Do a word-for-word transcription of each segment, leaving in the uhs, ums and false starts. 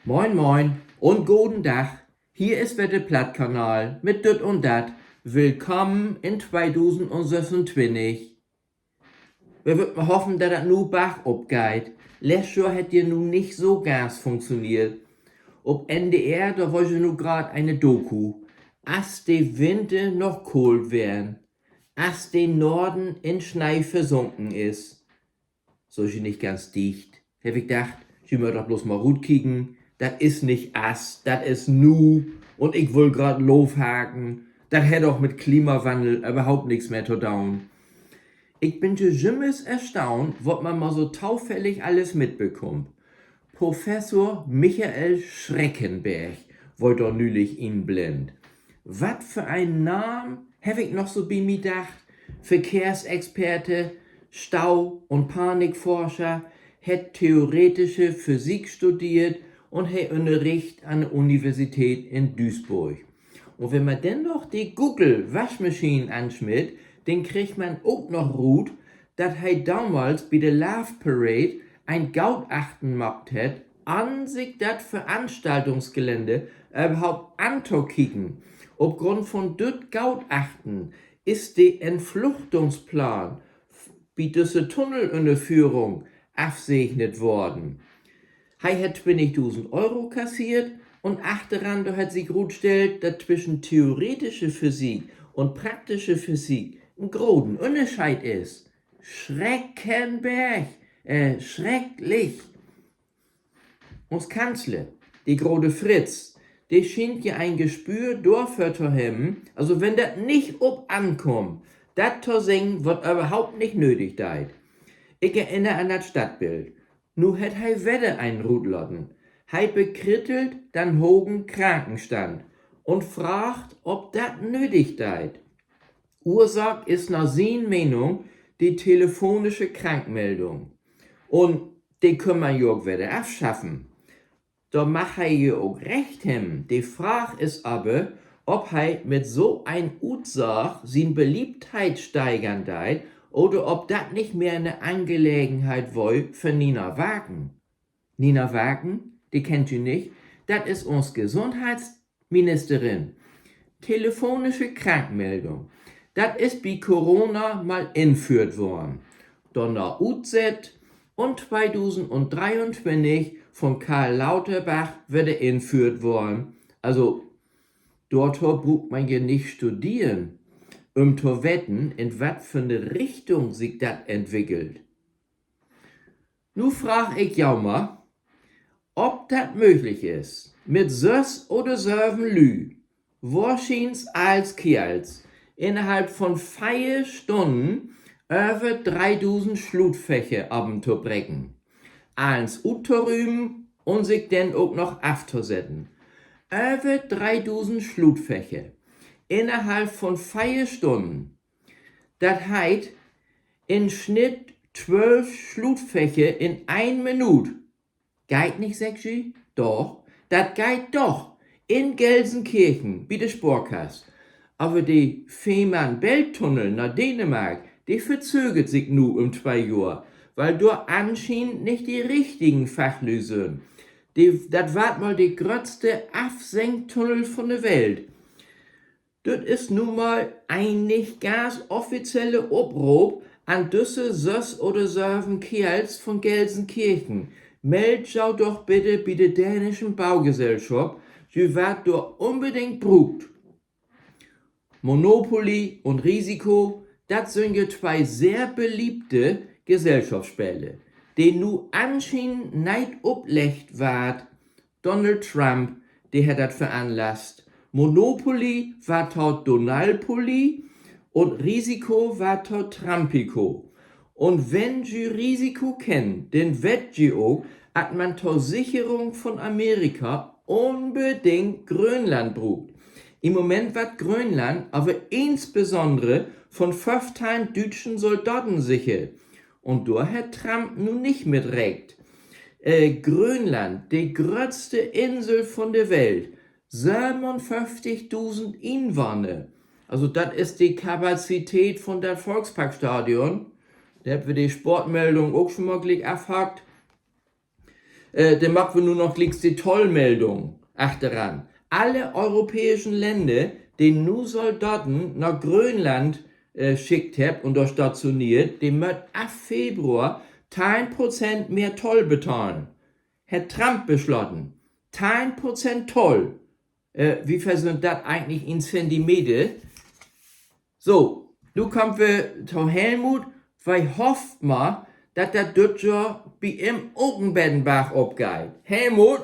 Moin, moin un goden Dag. Hier is wedder de Plattkanal mit Düt un Dat. Willkamen in tweedusend un sössuntwintig. Wi wüllt mal hoffen, dat dat nu bargop geiht. Leest Johr hett ja nu nich so ganz funktioneert. Op N D R, dor weer ja nu graad ene Doku. As de Winter noch koolt weren, as de Norden in Snee versunken is. So, ji nich ganz dicht, heff ik dacht, ji mööt doch bloots mal rutkieken. Dat is nich as, dat is nu. Un ik wull graad Loofhaken. Dat hett doch mit Klimawannel överhaupt nix mehr to doon. Ik bün je jümmers erstaunt, wat man mal so tofällig allens mitbekummt. Professor Michael Schreckenberg weer dor nülich inblennt. Wat för en Naam, heff ik noch so bi mi dacht. Verkehrsexperte, Stau- un Panikforscher, hett theoretische Physik studeert un he ünnerricht an de Universität in Duisburg. Un wenn man denn noch de Google-Waschmaschien ansmitt, denn kriggt man ok noch rut, dat he domals bi de Love Parade en Gootachten maakt hett, ahn sik dat Veranstaltungsgelände överhaupt antokieken. Op Grund von düt Gootachten is de Entfluchtungsplaan bi düsse Tunnelünnerführung afsegnet worrn. He hett twintigdusend Euro kasseert un achteran, dor hett sik rutstellt, dat twischen theoretische Physik un praktische Physik en groten Ünnerscheed is. Schreckenberg, äh, schrecklich. Uns Kanzler, de grote Fritz, de schient ja en Gespür dorför to hebben, also wenn dat nich op ankummt, dat to seggen, wat överhaupt nich nödig deit. Ik erinner an dat Stadtbild. Nu hett he wedder een rutlaten. He bekrittelt den hogen Krankenstand un fraagt, of dat nödig deit. Oorsaak is na sien Menen de telefonische Krankmeldung. Un de kunn man ja ok wedder afschaffen. Dor mag he ja ok recht hebben. De Fraag is aver, of he mit so en Utsaag sien Beliebtheit steigern deit oder of dat nich mehr 'ne Angelegenheit weer för Nina Warken. Nina Warken, de kennt ji nich, dat is uns Gesundheitsministerin. Telefonische Krankmeldung. Dat is bi Corona mal inföhrt worrn. Dorna utsett un tweedusend dreeuntwintig von Karl Lauterbach wedder inföhrt worrn. Also, dorto bruukt man ja nich studeren, üm to weten, in wat för 'ne Richtung sik dat entwickelt. Nu fraag ik jo mal, of dat mööglich is, mit söss oder söven Lüüd, wohrschiens allens Keerls, innerhalb von veer Stunnen över dreedusend Slutfächer apen to breken, allens uttorümen un sik denn ok noch aftosetten. Över dreedusend Slutfächer innerhalb von veer Stunnen. Dat heet, in Snitt twölf Slutfächer in een Minuut. Geiht nich, seggt ji? Doch, dat geiht doch. In Gelsenkirchen, bi de Sporkass. Aver de Fehmarnbelt-Tunnel na Dänemark, de verzögert sik nu üm twee Johr, wiel dor anschienend nich de richtigen Fachlüüd sünd. De, dat warrt mal de gröttste Afsenktunnel von de Welt. Düt is nu mal en nich ganz offizielle Oproop an düsse söss oder söven Keerls von Gelsenkirchen. Meldt jo doch bitte bi de dänische Baugesellschop, ji warrt dor unbedingt bruukt. Monopoly un Risiko, dat sünd ja twee sehr beliebte Gesellschopsspele, de nu anschienend nee opleggt warrt. Donald Trump, de hett dat veranlasst. Monopoly warrt to Donalpoly un Risiko warrt to Trumpiko. Un wenn ji Risiko kennt, denn weet ji ok, dat man to Sicherung von Amerika unbedingt Gröönland bruukt. In'n Moment warrt Gröönland aver insbesonnere von föffteihn düütschen Soldaten sichert. Un dor hett Trump nu nich mit rekent. Äh, Gröönland, de gröttste Insel von de Welt, sövenunföfftigdusend Inwahner. Also, dat is de Kapazität von dat Volksparkstadion. Dor hebbt wi de Sportmeldung ok schon mal gliek afhaakt. Äh, denn maakt wi nu noch glieks de Tollmeldung achteran. Alle europääschen Länner, de nu Soldaten na Gröönland, äh, schickt hebbt un dor stationeert, de mööt af Februar teihn Prozent mehr Toll betahlen. Hett Trump besloten. Teihn Prozent Toll. Äh, wi versöökt dat egentlich in Zentimeter. So, nu kaamt wi to Helmut. Wi hofft mal, dat dat düt Johr bi em ok en beten bargop geiht. Helmut?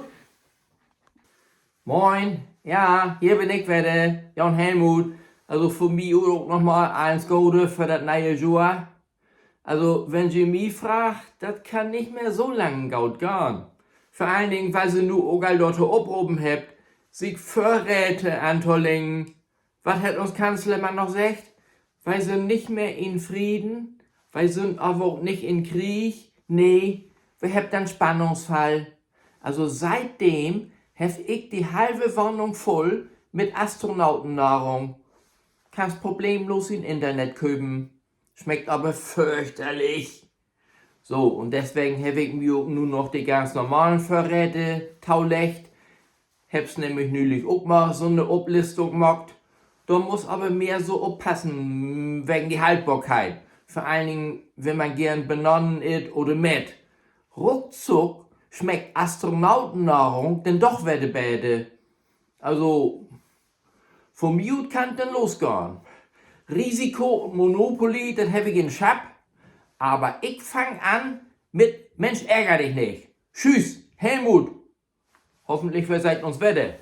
Moin, ja, hier bün ik wedder, jon Helmut. Also vun mi ut ok noch mal allens Gode för dat ne'e Johr. Also, wenn ji mi fraagt, dat kann nich mehr so lang goot gahn. Vör allen Dingen, wiel se nu ok al dorto opropen hebbt, sik Vörräte antoleggen. Wat hett uns Kanzler man noch seggt? Wi sünd nich mehr in Frieden, wi sünd aver ok nich in Krieg. Nee, wi hebbt en Spannungsfall. Also sietdem heff ik de halve Wahnung vull mit Astronautennahrung. Kannst problemlos in Internet köpen. Smeckt aver förchterlich. So, un deswegen heff ik mi ok nu noch de ganz normalen Vörräte toleggt. Heff nämlich nülich ok mal so 'ne Oplistung maakt. Dor muss aver mehr so oppassen, wegen de Haltbarkeit. Vör allen Dingen, wenn man geern Bananen itt oder Mett. Ruckzuck smeckt Astronautennahrung denn doch wedder beter. Also, vun mi ut kann 't denn losgahn. Risiko un Monopoly, dat heff ik in Schapp. Aver ik fang an mit Mensch, ärger dich nicht. Tschüss, Helmut. Hoffentlich, wi seht uns wedder.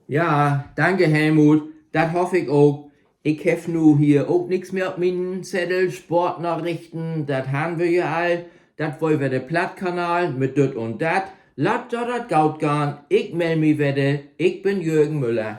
Ja, danke, Helmut. Dat hoff ik ok. Ik heff nu hier ok nix mehr op mien Zettel. Sportnarichten, dat harrn wi ja al. Dat weer wedder de Plattkanal mit Düt un Dat. Laat jo dat goot gahn. Ik mell mi wedder. Ik bün Jürgen Müller.